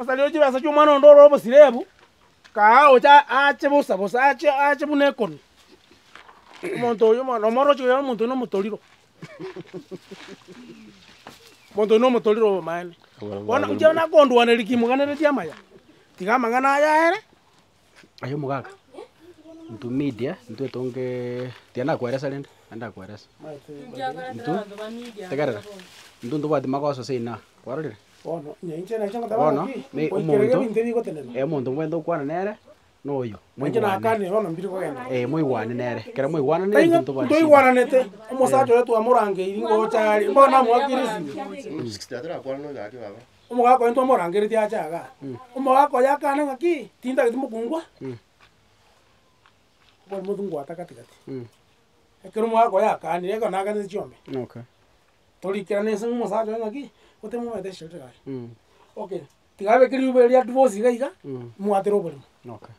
Osarie chibesa chia omwana onde ore obosirebu, kaa oche ache bosa bosa ache ache buna ekonu. Omonto oyio bono omoroche oyo omonto oyio na omotoriro, omonto oyio na omotoriro obomaene. Bono inche nakondwaneria ki moganeretie amaya, tiga amang'ana aya aere. Aye omogaka, intwe media, intwe tongeee tiga nakoeresa rende, naende ndakoeresa. Intwe, tegerera, intwe ntobwati magoso seino aa, kwarorire? Bono, inche nache ngoteba Bono, ng'aki, ne goikera omonto, ebinto ebi bigotenena. eh omonto mbwenerete gokwana nere, na oyo, Inche moigwane. nakanire bono mbiri kogenda. Eh moigwane nere, ekero moigwananire Tari intwe ng'a ntobwati shida. ntoigwananete, omosacha oria twamorangeiri ngocha are, bono namoakire esimi. Omogaka oye ntwamorangeretie ache igaa, omogaka oye akane ng'aki, tintageti mokungwa, bono motungwata gati gati. Ekero omogaka oye akanire, ekero nakanete chiombe, Okay. torikerana ase omosacha oye ng'aki, goteba omanyete estori gaki. Okay, tiga abeke riuba eria divorce iga iga, mwatere oboremo. Okay.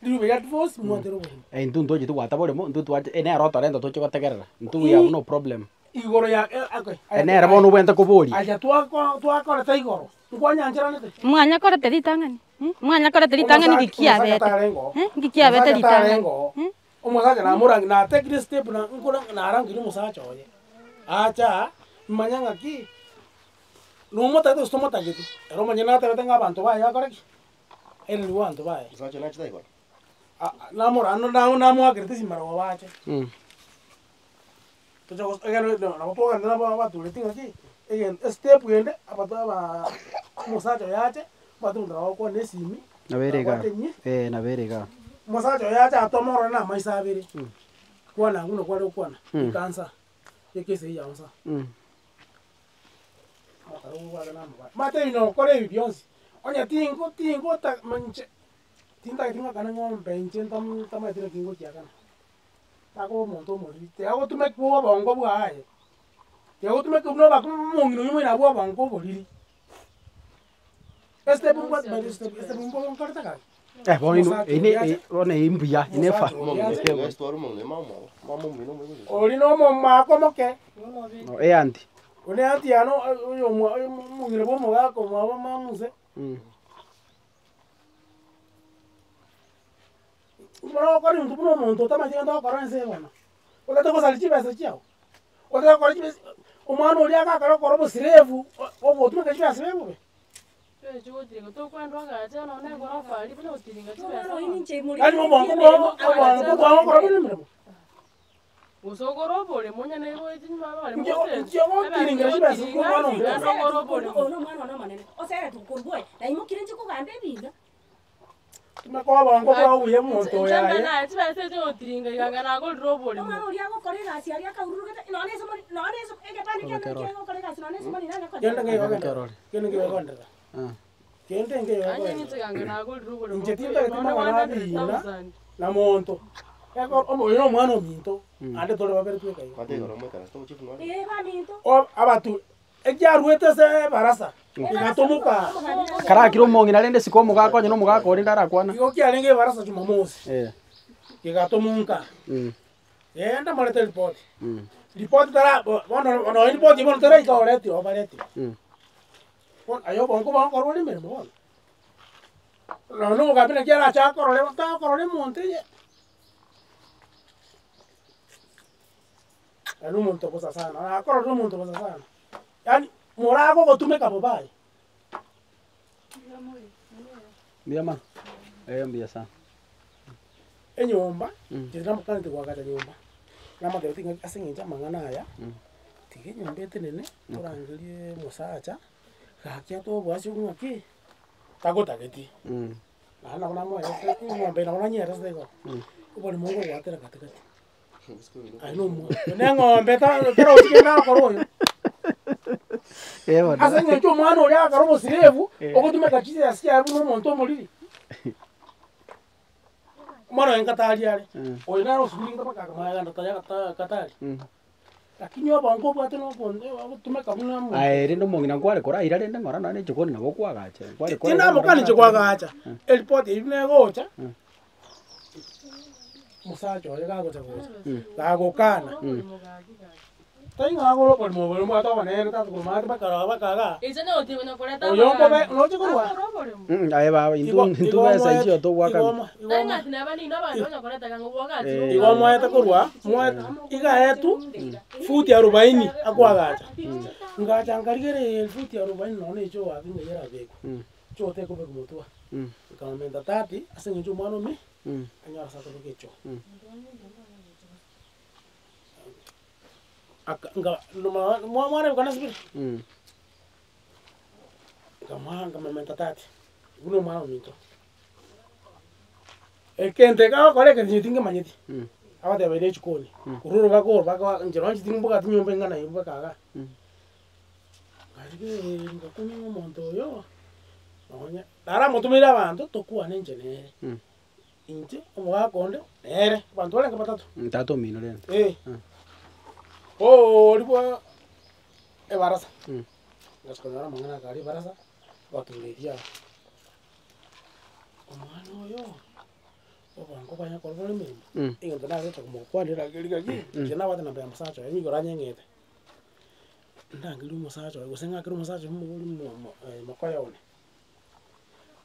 Riuba eria divorce, mwatere oboremo. Intwe ntocheti gwata boremo, intwe twache eh nere otorenta toche gotegerera, intwe we have no problem. Igoro ya okay. Nere bono obwenerete koboria. Aye twako twakorete igoro, nkwanyancheranete? Mwanyakorete ritang'ani, mwanyakorete ritang'ani nki kiabete, nki kiabete ritang'ani. Omosacha namorangi natekire step na nkora narangeria omosacha oye, acha aa, manya ng'aki, nomotagete gose tomotageti, ere omonyene natebete ng'a abanto baye bakore ki? Ere nigo abanto baye. Omosacha nachete igoro? Namora namoakerete chimarogo bache. Tocha gos ekero nabo twagenda nabo abatureti ng'aki, egento estep ende abato abaa omosacha oyo ache, omanyete omonto nabo agokwana esimi, Nabo ere igaa, abwate enyie, eh nabo ere igaa. omosacha oyo ache atomorore na amaiso abere, kwana abwo buna kware gokwana, ikaansa, ekesi eywo yaonsa. Omanyete ebi nokora ebi bionsi, onye tingo tingota inche, tintageti ng'akane ng'ombe inche ntam ntamanyeti naki ngochiakana. Takoba omonto omoriri, tiagotumekwa obongo bwaye, tiagotumekwa buna obakwa omong'ina oyio moino abwo obongo oboriri. Estep mbwate by the step, estep mbo nkorete gaki. Eh bono inwe eye ne eye bono eye mbuya, eye ne efa- Oria na omomako omoke. Eanti. Oria ne eanti yane oyo omwa omong'ina bwa omogaka omwabo mamuse. Ekero ogokora ebinto buna omonto otamanyeti gento ogokora ense eye bono, otagete gosaria chibesa chiago, otagete gokora chibesa omwana oria agakora okora obosirebu ogotumeka chibesa biaye bobe. Yaani obongo bwao obongo bwao okora buna emeremo. Inche inche ogotiringera chibesa chia omwana onde. Tumeka obongo bwao buya omonto oyo aye. Kende nkeigo kende, kende nkeigo kondera, kende nkeigo kondera. Inche tintageti mang'ana abiina na monto, ekero omo oyo na omwana ominto, naende tore babere tweka iga. O abatu. Ekiaruete ase ebarasa, kegatomoka. Karakire omong'ina rende isiko omogaka onye nomogaka oria rende arakwana. Igo kiarenge ebarasa Jumamosi, Eh. kegatomonka. Mm. Genda morete ripoti. Mm. Ripoti tara bo bono nonya ripoti bono teraika oretire obaretire. Mm. Bono aye obongo bwao nkorwa ore emeremo bono. Nonya na omogambi naki arache akorore takorora omonto eye. Yaani omonto bosa sana, nakororire omonto bosa sana, yaani moragogotumeka bobe aye. Mbuya mono, eh mbuya sana. Enyomba, inche namokaneti goagacha nyomba, namotebetie ng'a ase eng'encho amang'ana aya, tiga enyomba etenene, torangerie omosacha, gaki atoe oboasi ng'aki, tagotageti. Naende nabo namoerete, eng'ombe nabo nanyeresete igo, oboremo ngogwatera katikati. Aye nomo ne eng'ombe tarochi kende agokora oyo. Eh bono. Ase eng'encho omwana oria agakora obosirebu, ogotumeka chisese chiaye buna omonto omoriri. Omwana oye nkatari are, oyo nere osuguringete mpaka akamanya taya katari. Lakini obongo obwate na obonde ogotumeka buna omonto. Aye rende omong'ina nkware koraira rende ng'ora nonya na echokoni nabo okoagacha, nkware koraira ng'ora Tindamokani inche koagacha, eripoti eywo buna egocha. Omosacha oye gagocha gocha, gagokana. Tai ng'a agore oborimo obo mbwate obonene tata korwa maate mpaka roho mpaka igaa. Oyo nkobe noche korwa Aye baba intwe igo intwe igo besa omoete inchio igo togwakana. omo igo omo igo omoete korwa moete iga aetwe futi arobaini akoagacha. Ngacha nkarigereria futi arobaini nonye na echoo ake ng'a erabekwe, echoo tekobekwa motwe aa. Nkamomenta thirty ase eng'encho omwana omi anyore ase akobeka echoo. Aka nga noma mwareba nasibire? Nkamoa nkamomenta thirty, buna omwana ominto. Ekento eke agokora eke inche tingemanyeti, agoteba ere echikoni, korwa orobago orobago inche nonye inche timbwati nyomba eng'ana eywo mpaka igaa. Ngarigereria ngakumia ng'a omonto oyo, nonye naramotomeire abanto tokwane inche nere. Inche, omogaka onde, nere, abanto barenge batato. Tata omino rende. Eh. Oria bwa ebarasa, ngachia konyora amang'ana aka aria ebarasa, batureria aba. Omwana oyo, obongo bwaye ekero bore emeremo, egento nagocha komokwanera riria gaki, inche nabwate namba ya omosacha oye nigo oranyeng'ete. Ndangerie omosacha oye gose ng'akere omosacha oye mobori mo- mo mokoyo one.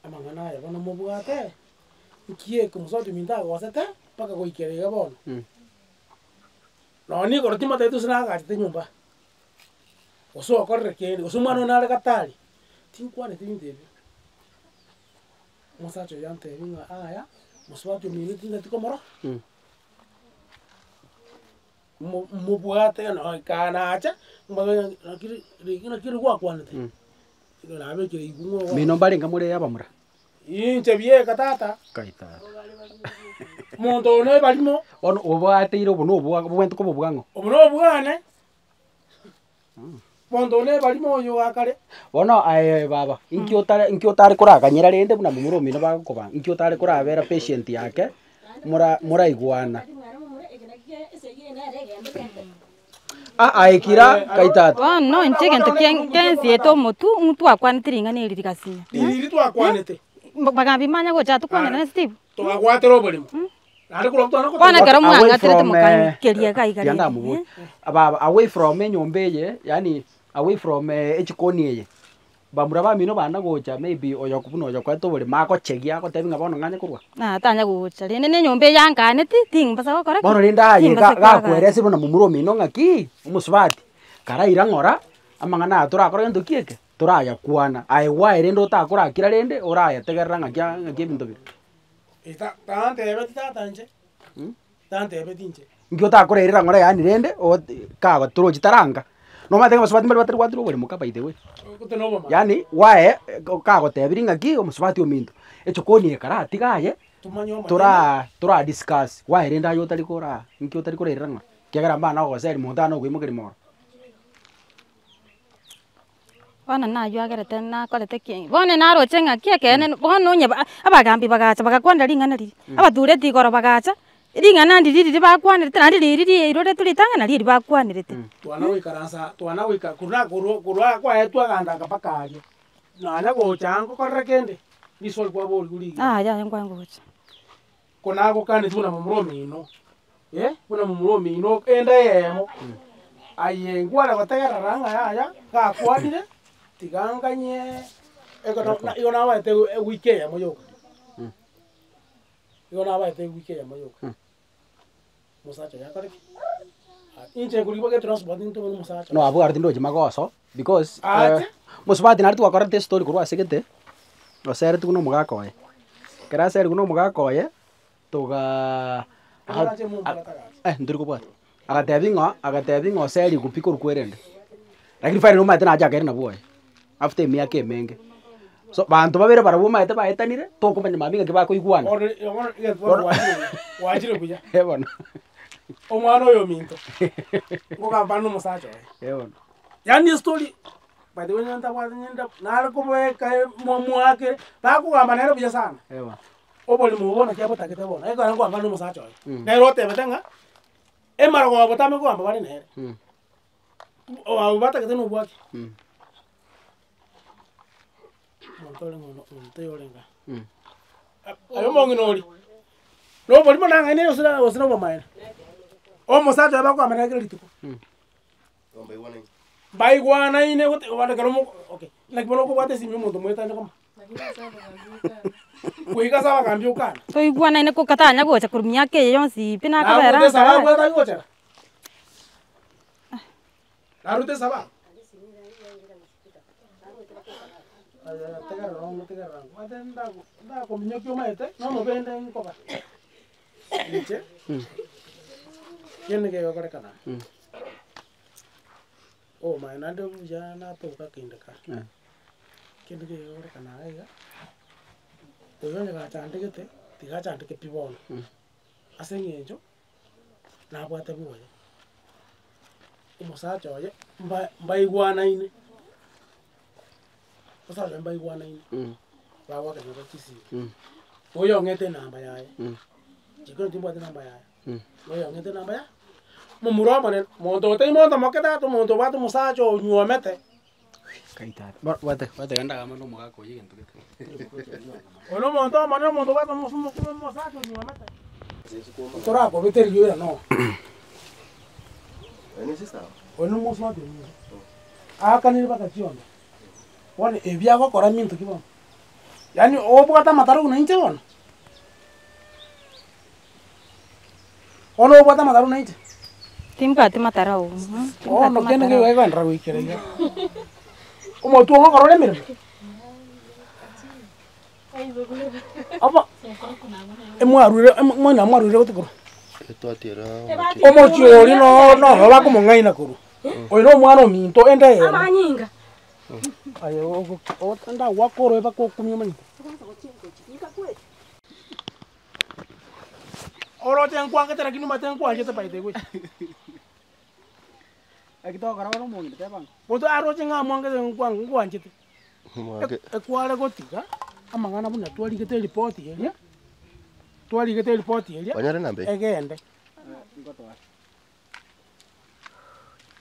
Amang'ana aya bono mobwate, nki eke mosubati ominto agosete mpaka goikera iga bono? Nonya igoro timotebeti gose nagachete nyomba, gose okorire kende, gose omwana one nare gatari, tinkwaneti binto ebio. Omosacha oyo antebi ng'a aya, mosubati omino tintageti komorora. Mo- mobwate nonya kanacha, naki naki gwakwanete, nabekire igung'u igo. Mino mbarenge more abamura? Inche bieka tata. Kai tata. Omonto oyo nebarimo. Bono obwateire obo nobwa obwenerete koba obwang'o. Obo nobwane, omonto oyo nebarimo oyo wa kare. Bono aye baba, inki otare inki otare koraganyera rende buna momura omino bagokobanga, inki otare korabera patient yake mora moraigwana. Ah aye kira kai tata. Bono inche egento kia kensiete omotwe, ng'u twakwanete ring'ana eri rigasinya. Riri twakwanete. Bagambi manya gocha tokwanera na Steve. Tokagwatera oboremo. Naende korwa twana Bono goteba. ekero Away mwang'aterete from eh, mokankeria iga iga tiga rende, ndamoborie. Baba away from enyomba eye, yaani away from echikoni eye, bamura bamino bana gocha maybe oyo buna oyo okoete oboremo agochegia agotebi ng'a bono ng'anye korwa. Na tanya gocha rende na enyomba eye yankaneti, timbasa gokora ki? Bono rende aye Timbasa ga- koagacha. gakweresa buna momura omino ng'aki, omosubati, karaira ng'ora, amang'ana aya torakore gento ki eke, torayakwana, aye gwaye rende otakorakira rende, orayategerera ng'aki aa ng'aki ebinto bire. Tantebeti tata inche, tantebeti inche. Inki otakorerera ng'ora yaani rende ot- kago torochi taranga, nomanyete ng'a abasubati mbare batari gwatire oboremo ka by the way. Gote na obomani. Yaani gwaye kagotebirie ng'aki omosubati ominto, echokoni eye karatiga aye, Tomanye omonyene. toraa tora discuss, gwaye rende aye otari koraa inki otari korerera ng'ora, ekiagera mbana ogoseri monto ane okoimokeria moro. Bono naywo agerete nakorete ki, bono naroche ng'aki ekeene bono onye ba abagambi bagacha bagakwanera ring'ana riria, abatureti igoro bagacha, ring'ana ndiri riria bakwanerete naende riri riairoretwe ritang'ani nario eri bakwanerete. Twana goikaransa twana goika korwa korwa korwa kwaetwe agantanga mpaka aria, nonya gocha ngokorere kende, riswali kwaborigwe rigiya. Yaya nkwango gocha. Konagokaneti buna momura omino, eh, buna momura omino enda eyemo, aye nkware gotegerera ng'a yaya gakwanire, tiga nganye ekero na igo nabaete ewiki eyemo yoka, igo nabaete ewiki eyemo yoka. Omosacha oyo akore ki? Inche nkorigia mpaka etransport ntomere omosacha No abwo aro tindochi magoso, because Ache. mosubati naria twakorete estory korwa ase gete, oseretigwe na omogaka oye. Ekero aserigwe na omogaka oye, togaa Orache mombwate agacha. eh ntori kobwata, agatebi ng'a agatebi ng'a oserigwe pi korwa kwerende. Lakini finally omanyete nache akairana bwoye, after emiaka emenge. So banto babere barabwo omanyete baetanire, tokomanya mambia ng'aki bakoigwana. Bono bono egento bono gwachire buya, gwachire buya. Eh bono. Omwana oyo ominto, ngogamba na omosacha oye. Eh bono. Yaani estory, by the way onye ntabwate nyende nare kobeka momoakere, bakogamba nere buya sana. Eh bono. Oborimo obo naki abotagete bono, ekero nkogamba na omosacha oye, nere otebete ng'a, emarogoba tame kogamba bare nere. Abwo batagete na obwaki. Omonto ore ng'o omonto oyo orenge aa. Aye omong'ina oria, na oborimo nang'aini gose na gose na obomaene, omosacha oye bakoamera kera rituko. Mbaigwanaine gote bono ekero mo okay, naki bono okobwata esimi ya omonto moetane koma? Goika ase abagambi okana. Toigwanaine ko katanya gocha korwa miaka eye yonsi pi nakobera Narute esababu nkaa. atari gochera? Narute esababu? Aya tegerera ongo tegerera ango, omanyete ndago ndakominyokia omanyete, nomobende nkoba. Inche, kende kegokorekana. Obomaene naende buya natoka kende ka, kende kegokorekana iga iga, oyo onye gachandegete, tiga achandeke pi bono, ase eng'encho nabwate bwoye, omosacha oye mba mbaigwanaine, omosacha oye mbaigwanaine, bagoaka nyomba chisimi, oyo ong'ete enamba yaye, chikoni timbwati enamba yaye. Noyong'ete enamba ya momura omonene, monto otari monto moke tata, omonto obwate omosacha onyuomete. Oyo na omonto omonene, omonto obwate omosa omosacha onyuomete. Torakobete riyo oira noo. Oyo na omosubati ominto, aakanire mpaka chiombe, bono ebi agokora minto ki bono? Yaani obwate amataro buna inche bono? Bono obwate amataro buna inche? Timbwati matarau, Bono timbwati kende matarau. kegoenderera goikera iga. Omotwe ogo okorora emeremo? Obo emwarure emo mwarure gose korwa? Omochie oria noo noro bakomong'aina korwa, oyo na omwana ominto ende eyemo. Aye ndagwaka oroe mpaka okumie omanyete. Oroche nkwangete lakini omanyete nkwanchete by the way. Monto aroche ng'a amwangete nkwa nkwanchete. Ekware gotiga amang'ana buna twarigete eripoti eria, twarigete eripoti eria, Onyore namba eye. egende.